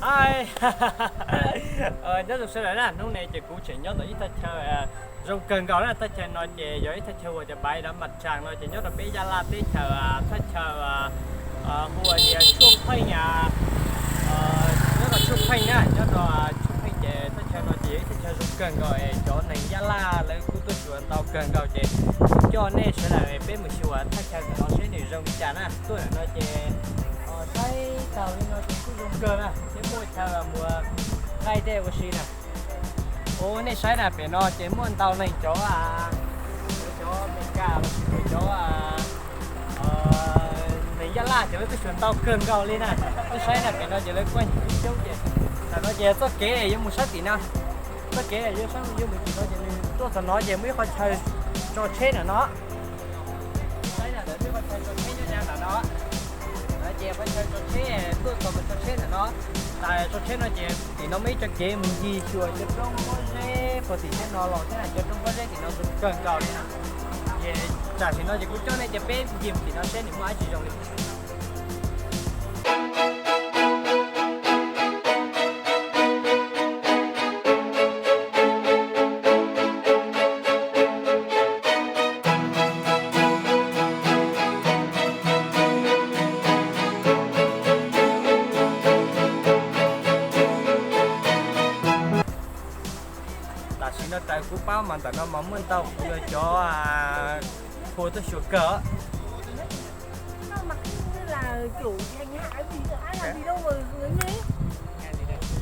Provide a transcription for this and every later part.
Hi, nyob zoo sawv daws na, hnub no ces kuv tseem nyob ntawm ib thaj chaw zoo kawg nkaus na. Thaj chaw no ces yog ib thaj chaw uas cov pais dov mas tsas no ces nyob rau peb Yaj Laj teb chaws, thaj chaw hu ua tias Tshuaj Pheej, nyob rau Tshuaj Pheej na, nyob rau Tshuaj Pheej ces thaj chaw no ces yog ib thaj chaw zoo kawg nkaus es cov neeg Yaj Laj lawv kuj tuaj xyuas ntau kawg nkaus ces kuv coj nej sawv daws peb mus xyuas thaj chaw ntawm no seb nws zoo li cas na. Tuaj ntawm no ces saib taug li no ces kuj zoo kawg na, thiab muaj chaw mus nqaij tej ua si na. Ua nej saib na, pem no ces muaj ntau neeg cov, cov Amelikas los sis cov neeg Yaj Laj ces lawv tuaj xyuas ntau kawg nkaus li na. Nej saib na, pem no ces lawv kuaj ib coob ces, ntawm no ces txoj kev yuav mus sab tim no, txoj kev yuav sab yuav mus tim no ces nws tuaj txog no ces muaj ib qhov chaw tso tsheb ntawm no. Saib na, ntawm muaj ib qhov chaw tso tsheb nyob ntawm no. Ces qhov chaw tso tsheb tuaj txog mus tso tsheb ntawm no. Tas tso tsheb no ces tim no muaj ib co kev mus ncig xyuas cov roob pob zeb puag tim teb no los thiab na, cov roob pob zeb tim no zoo kawg nkaus li na. Ces tam sim no ces kuv coj nej cov peb ncig mus tim no seb nws muaj dab tsi zoo li. Tam sim no raws kuv paub mas ntawm no mas muaj ntau cov phua tuaj xyuas kawg.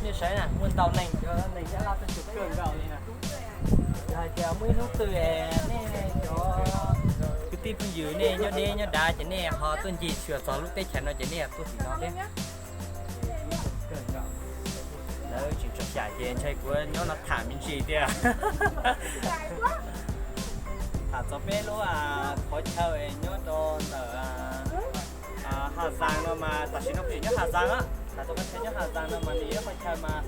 Nej saib na, muaj ntau neeg, cov neeg Yaj Laj tuaj xyuas kawg nkaus li na. Yog hais tias muaj ib hnub twg nej cov kwv tij phooj ywg nej nyob deb nyob dav ces nej ho tuaj ncig xyuas txog lub teb chaws no ces nej tuaj tim no thiab. Lawv tseem tso xyam ces ntshai kuv nyob no tham me ntsis tiag. Tham txog peb lub qhov chaw nyob rau ntawm Has Zaas no mas tam sim no kuv tseem nyob Has Zaas, tham txog qhov chaw nyob Has Zaas no mas nws yog qhov chaw mas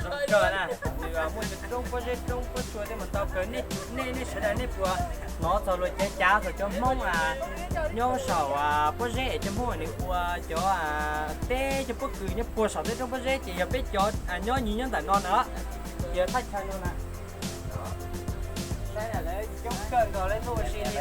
zoo kawg na, nws muaj cov roob pob zeb roob pob tsuas tej mas ntau kawg. Nej, nej sawv daws nej puas hnov txog luag cav cav txog cov Hmoob nyob saum pob zeb es cov Hmoob nws ua cov teb cov pob kws nyob puag saum tej roob pob zeb ces yog peb cov nyob nyob ntawm no na, ces thaj chaw no na. Saib lawv coob kawg nkaus lawv tuaj ua si li na.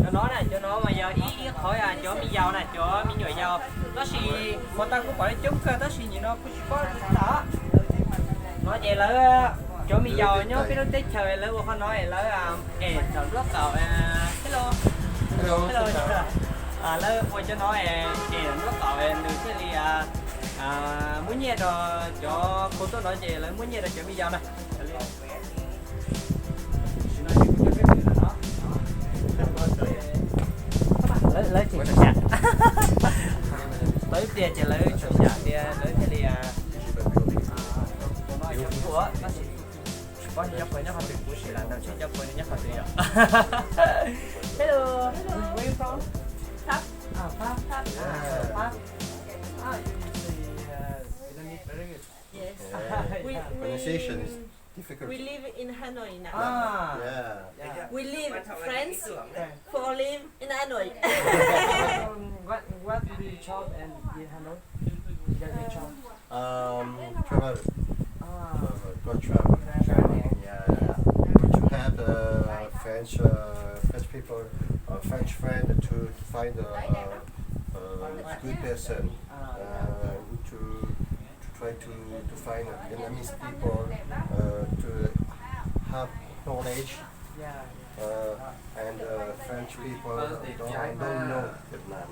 Cov no na, cov no mas yog ib, ib qhov cov me yaus na, cov me nyuam yaus, tab sis hmo tag kuv pom coob kawg tab sis nim no kuv tsis paub tag. No ces lawv, cov me yaus nyob peb lub teb chaws lawv ua qhov no es lawv es thaum nruab qaum, hello, hello, lawv ua cov no es es nruab qaum nws thiaj li muab nyiaj rau cov kho tuaj no ces lawv muab nyiaj rau cov me yaus na. Lawv tseem tso xyam, tau ib pliag ces lawv tso xyam tias lawv thiaj li, no cov kho tab sis tsis paub nws cov phaw nyob qhov twg, kuv sim lam nrog ntsib cov phaw nyob qhov twg yom. Hello, where you from? Fab. Ah, Fab. Fab. Ah, you, you say Vietnamese very good. Yes. We, we, pronunciation is difficult. We live in Hanoi now. Ah. Yeah. We live France for live in Hanoi. What, what do you job and in Hanoi? What do you job? Um, travel. Ah. Travel. Go travel. Travel. Yeah, yeah. We to help uh, French uh, French people, uh, French friend to, to find a, a, a good person. Uh, to to try to, to find Vietnamese people uh, to have knowledge uh, and uh, French people don't, don't know Vietnam.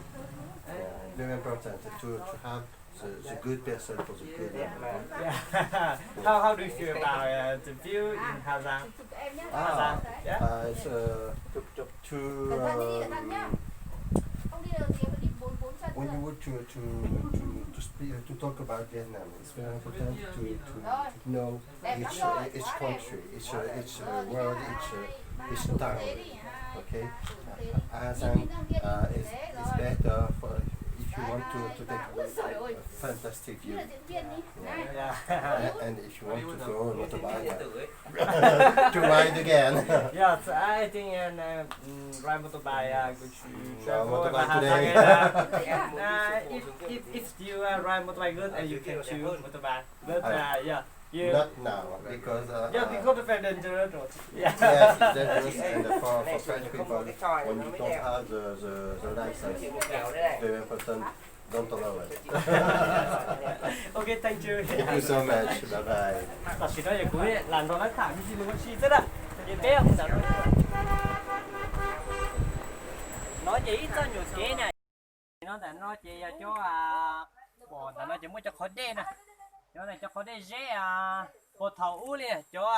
Yeah, very important to, to have the, the good person for the good. Yeah. How, how do you feel about uh, the view in Hà Giang? Ah, Hà Giang. Yeah. Uh, it's uh, to um, when you want to to to to speak to talk about Vietnam, it's very important to to, to know each uh, each country, each uh, each uh, world, each uh, each town. Okay, Hà Giang uh, is is better for if you want to to take a fantastic view. Yeah. And if you want to go not to buy to ride again. Yes, I think and uh, mm, ride motorbike uh, go to travel motorbike today. Uh, if, if, if you uh, ride motorbike good, uh, you can choose motorbike. But uh, yeah, you not now because uh, yeah, because of the dangerous road. Yeah. Yes, it's dangerous and for, for French people, when you don't have the, the, the license, the person don't tolerate. Okay, thank you. Thank you so much. Bye bye. Tam sim no yog kuv lam nrog lawv tham me ntsis mus ua si xwb na. Ces peb mus ntawm no ces ib txoj nyuam kev na. No ntawm no ces yog cov, pom ntawm no ces muaj cov qhov dej na. Cov no cov qhov dej zeb, puag thaum ub li cov,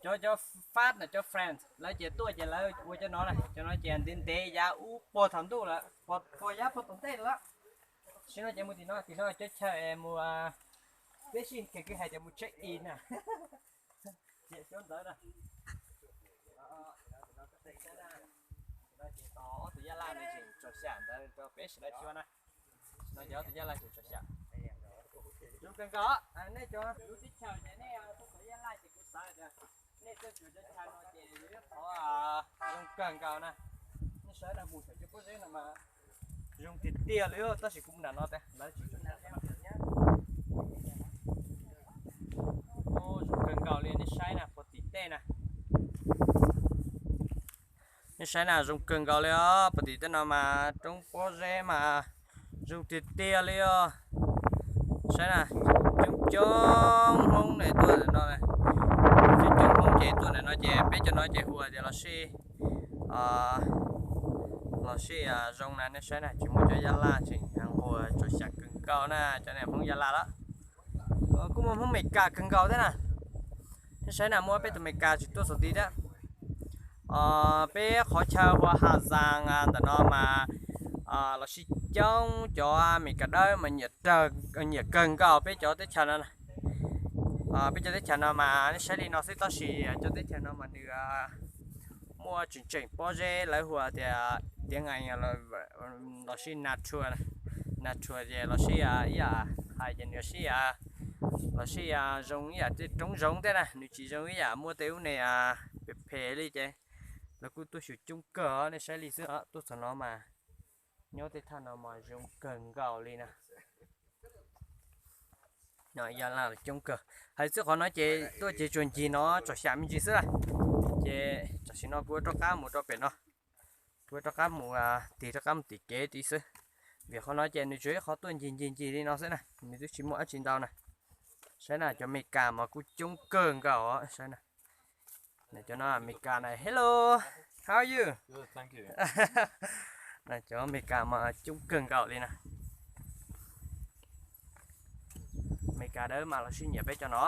cov, cov Fab na, cov France lawv ces tuaj ces lawv ua cov no na, cov no ces ntev ntev yav ub puag thaum ntuj lawm, puag yav puag tom ntej lawm. Sim no ces mus tim no, tim no cov chaw mus, peb sib kev kwv hais tias mus check in na. Ciam xyoob ntawd na. Ces tos ob tug yaj laj no tseem tso xyam ntawd rau peb sawv daws xyuas na. No ces ob tug yaj laj tseem tso xyam. Zoo kawg nkaus, nej cov lub teb chaws ces nej tuaj tos yaj laj ces kuv xav tias nej tuaj tsuas cov chaw no ces yog ib qhov zoo kawg nkaus na. Nej saib na, mus saum cov pob zeb no mas zoo tiag tiag li, tab sis kuv mus nram no tiag lawv tsis tso xyam. Zoo kawg nkaus li, nej saib na, puag tim tej na. Nej saib na, zoo kawg nkaus li os, puag tim tej no mas roob pob zeb mas zoo tiag tiag li os. Saib na, coob coob Hmoob ne tuaj ntawm no, coob coob Hmoob ces tuaj ntawm no ces peb cov no ces hu tias los sij, los sij zoo na, nej saib na, tsis muaj cov yaj laj tseem nquag tsuas xyam kawg nkaus na, cov niag Hmoob yaj laj lawm. Kuj muaj Hmoob Meskas kawg nkaus thiab na. Nej saib na, muaj peb tus Meskas tsis tuaj xov ti thiab. Peb qhov chaw hu ua Has Zaas ntawm no mas los sij coob cov Meskas dawb mas nyiam kawg nkaus peb cov teb chaws no. Peb cov teb chaws no mas nej saib li no xwb tab sis cov teb chaws no mas nws muaj tseem tseem pob zeb lawv hu tias tiav nais los sij nature, nature ces los sij ib yam hais ces nws sij los sij zoo ib yam tej roob zoov thiab na, nws tsis zoo ib yam muaj tej ub ne phem phem li ces lawv kuj tuaj xyuas coob kawg os, nej saib li xwb os, tuaj txog no mas nyob tej thaj no mas zoo kawg nkaus li na. Yaj laj coob kawg. Hais txog qhov no ces tuaj ces tsuas ncig no tsom xyam me ntsis xwb na. Ces tam sim no kuv rov qab mus rau pem no, kuv rov qab mus, tig rov qab mus tim kev tid xwb. Vim qhov no ces nws tsuas ib qhov tuaj ncig ncig ncig li no xwb na, nws twb tsis muaj dab tsi ntau na. Saib na, cov Meskas mas kuj coob kawg nkaus os, saib na. Cov no Meskas na, hello, how are you? Cov Meskas mas coob kawg nkaus li na. Meskas dawb mas los sij nyiam peb cov no,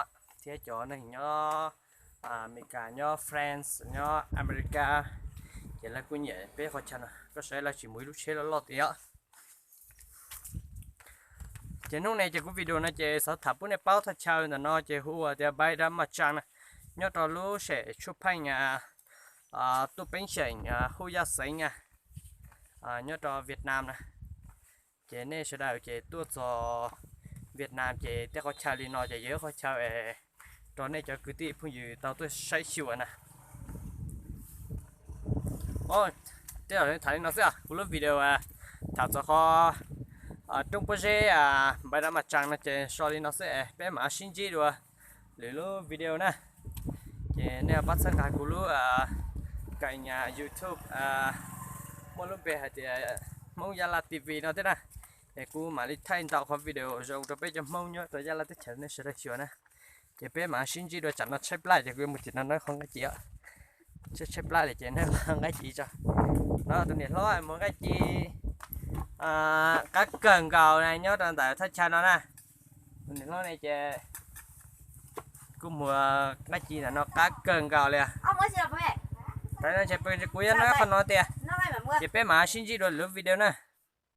thiab cov neeg nyob Meskas, nyob France, nyob America, ces lawv kuj nyiam peb qhov chaw no. Koj saib lawv tsis mus ib lub tsheb loj loj tiag os. Ces hnub no ces kuv video no ces xav tham pub nej paub thaj chaw ntawm no ces hu ua tias Npaib Dab Maj Tsaa na, nyob rau lub sem Tshuaj Pheej, tuaj peeb xeem Hwj Yaj xeev na, nyob rau Vietnam na. Ces nej sawv daws ces tuaj txog Vietnam ces tej qhov chaw li no ces yog ib qhov chaw es rau nej cov kwv tij phooj ywg tau tuaj saib xyuas na. Tej zaum tham li no xwb, kuv lub video tham txog qhov roob pob zeb Npaib Dab Maj Tsaa no ces so li no xwb es peb mam sib ntsib dua lwm lub video na. Ces nej pab txhawb nqa kuv lub kênh YouTube muaj lub npe hais tias Hmoob Yaj Laj T V no thiab na. Es kuv mam li thaij ntau qhov video zoo rau peb cov Hmoob nyob rau Yaj Laj teb chaws nej sawv daws xyuas na. Ces peb mam sib ntsib dua, tsam no tshaib plab ces kuv yuav mus tim no noj qhov nqaij ci os. Tshaib tshaib plab li ces noj qhov nqaij ci tso. No tus niam hlob muag nqaij ci qab kawg nkaus na nyob rau ntawm thaj chaw no na. Tus niam hlob ne ces kuj muag nqaij ci ntawm no qab kawg nkaus li. Kuv yuav noj qhov no tiag. Ces peb mam sib ntsib dua lwm lub video na.